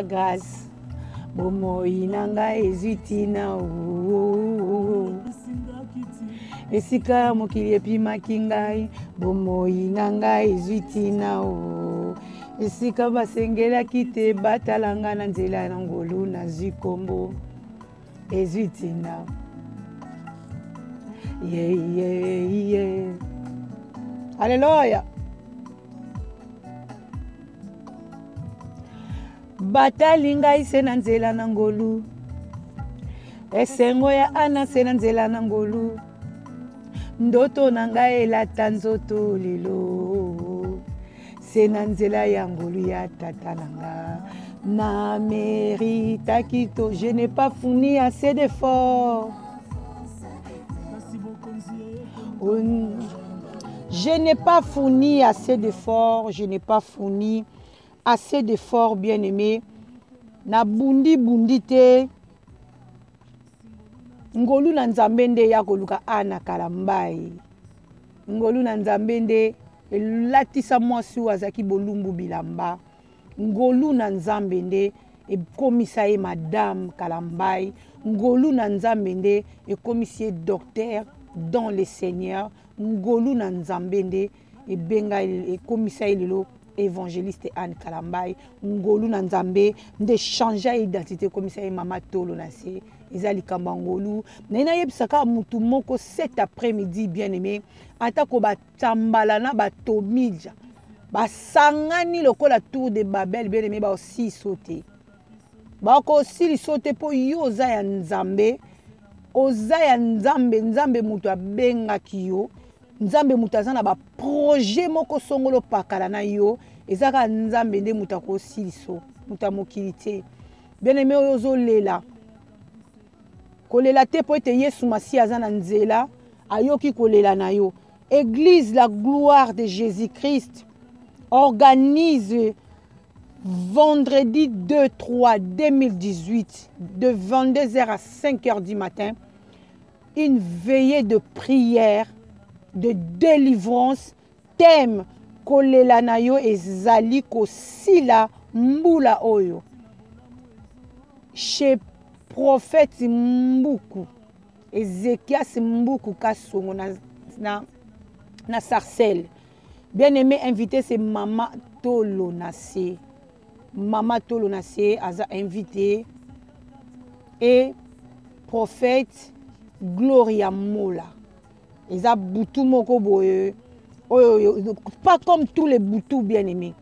Grâce bomoi na ngai ezwi ntina esika mokili epimaki ngai bomoi na ngai ezwi ntina esika basengelaki te batala ngai na nzela na ngolu nazwi nkombo ezwi ntina yeyeye aleluya batali ngai se na nzela na ngolu esengo ya ana se na nzela na ngolu ndoto na ngai elata nzoto lelo se na nzela ya ngolu ya tata na nga na meritaki to je n'ai pas fourni assez d'effort Je n'ai pas fourni assez d'efforts, je n'ai pas fourni assez d'efforts, bien-aimé. Na bundi bundi te. Ngolu na Nzambe nde ya koluka ana kalambai. Ngolu na Nzambe nde elatisa mwasi oyo azalaki bolumbu bilamba. Ngolu na Nzambe nde ekomisa ye madame Kalambayi. Ngolu na Nzambe nde ekomisi ye docteur dans le Seigneur. Ngolu na Nzambe nde ebenga ekomisa ye lelo évangéliste Anne Kalambayi. Ngolu na Nzambe nde changea identité ekomisa ye mama tolo na se. Eza likambo ya ngolu. Naye nayebisa kaka mutu moko cet après-midi bien aimé, atako ba Tsambala na ba Tomidja basangani lokola tour de Babel bien aimé baosiliso te bakosiliso te mpo yo oza ya Nzambe oza ya Nzambe Nzambe moto abengaki yo Nzambe moto aza na baprojet moko songolo pakala na yo eza kaka Nzambe nde moto akosiliso moto ya mokili te bien aimé oyo ozolela kolela te mpo ete Yesu Masiya aza na nzela ayoki kolela na yo Église la gloire de Jésus-Christ organise vendredi 2 3 2018 de 22h à 5h du matin une veillée de prière de délivrance thème kolela na yo ezali kosila mbula oyo chez prophète Mbuku Ezekias Mbuku Kasongo na, na, na Sarcelles. Bien-aimé invité, c'est Mama Tolo Nassé. Mama Tolo Nassé aza invité. Et prophète Gloria Mola. Eza butu moko boye. Oyo, pas comme tous les butu bien-aimé.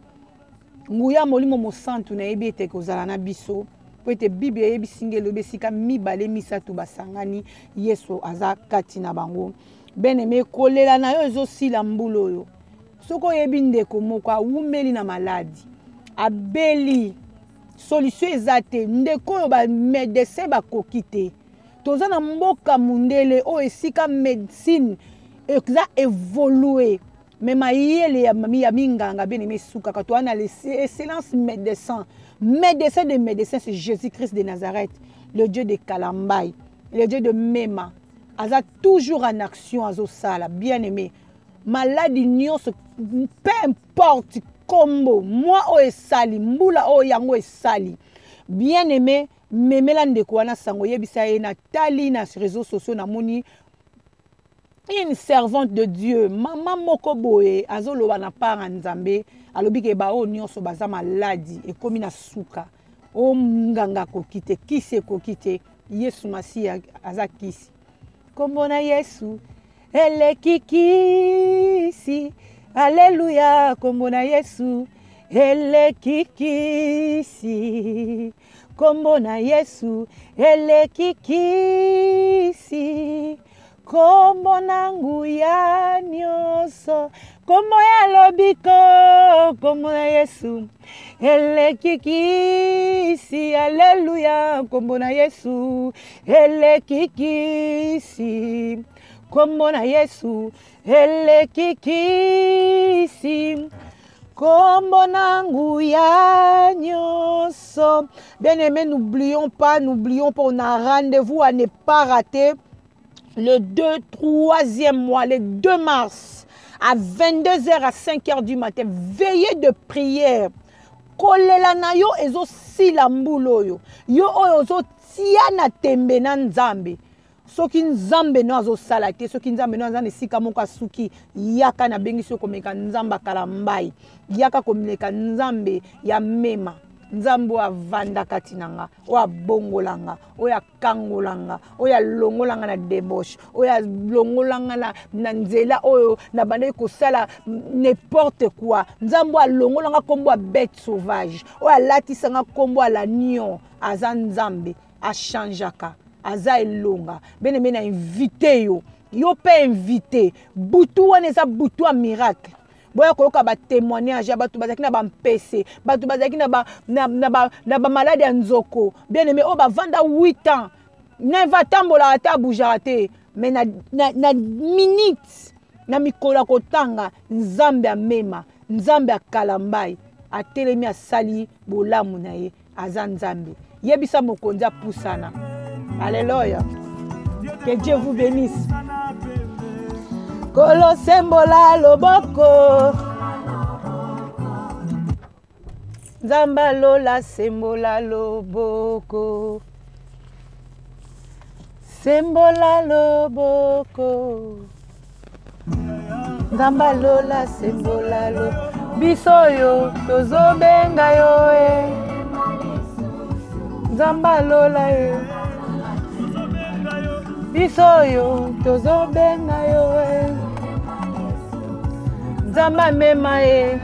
Nguya Molimo Mosantu nayebi ete ekozala na biso mpo ete Biblia eyebisi nge elobi esika mibale misato basangani Yesu aza kati na bango. Bien-aime, kolela na yo ezosila mbula oyo. Soki oyebi ndeko moko awumeli na maladi, abeli, solution eza te, ndeko oyo ba medecin bakoki te. Toza na mboka mundele oyo esika medecine eza evolue. Mais mayele ya, ya minganga bien aimé esukaka toa na l'excellence médecin médecin de médecin c'est Jésus-Christ de Nazareth le Dieu de Kalambay le Dieu de Mema aza toujours en action azosala bien aimé maladi nyonso peu importe kombo mwa oyo esali mbula oyo yango esali bien aimé memela ndeko wana sango yebisa ye natali na réseaux sociaux namoni une servante de Dieu mama moko boye azoloba na part ya Nzambe alobi ke baoyo nyonso baza maladi ekomi na suka o nganga akoki te kisi ekoki te Yesu Masiya aza kisi kombo na Yesu eleki kisi aleluya kombo na Yesu eleki kisi kombo na Yesu eleki kisi kombo na nguya nyonso kombo ya lobiko kombo na Yesu eleki kisi aleluya kombo na Yesu eleki kisi kombo na Yesu eleki kisi kombo na nguya nyonso. Bien-aimés, n'oublions pas, n'oublions pas, on a rendez-vous à ne pas rater le 2, 3e mois, le 2 mars, à 22h à 5h du matin, veillée de prière. Kolela na yo ezosila mbula oyo. Yo oyo ozotia na tembe na Nzambe. Soki Nzambe no azosala te, soki Nzambe no aza na esika moko asuki, yaka nabengisi yo komeka Nzambe akalambayi. Yaka komeka Nzambe ya mema. Nzambe oyo avanda kati na nga, oyo abongola nga, oyo akangola nga, oyo alongola nga na debauche, oyo alongola nga na nzela oyo nabandaki kosala n'importe quoi. Nzambe oyo alongola nga kombo ya bête sauvage, oyo alatisa nga kombo ya l'agneau, aza Nzambe, achangeaka, aza elonga. Bien aimé, na invité yo, yo pe invité. Butu wana eza butu ya miracle. Boya koyoka ba témoignage ya bato bazalaki na bampese, bato bazalaki na bamaladi ya nzoko. Bien aimé, oyo bavanda 8 ans, neva atambolaka ata aboujaka te, mais na minute, na mikolo ya kotanga, Nzambe amema, Nzambe akalambai, atelemi asali bolamu na ye, aza Nzambe. Yebisa mokonzi apusana. Alléluia. Que Dieu vous bénisse. Kolo sembola loboko. Nzambe alola sembola loboko. Sembola loboko. Nzambe alola sembola lo. Biso oyo tozobenga yo e. Nzambe alola e. Biso oyo tozobenga yo e. Nzambe amema e.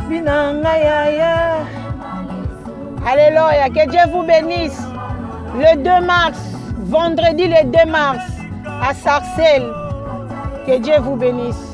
Bina ngai yaya. Alléluia, que Dieu vous bénisse. Le 2 mars, vendredi le 2 mars, à Sarcelles. Que Dieu vous bénisse.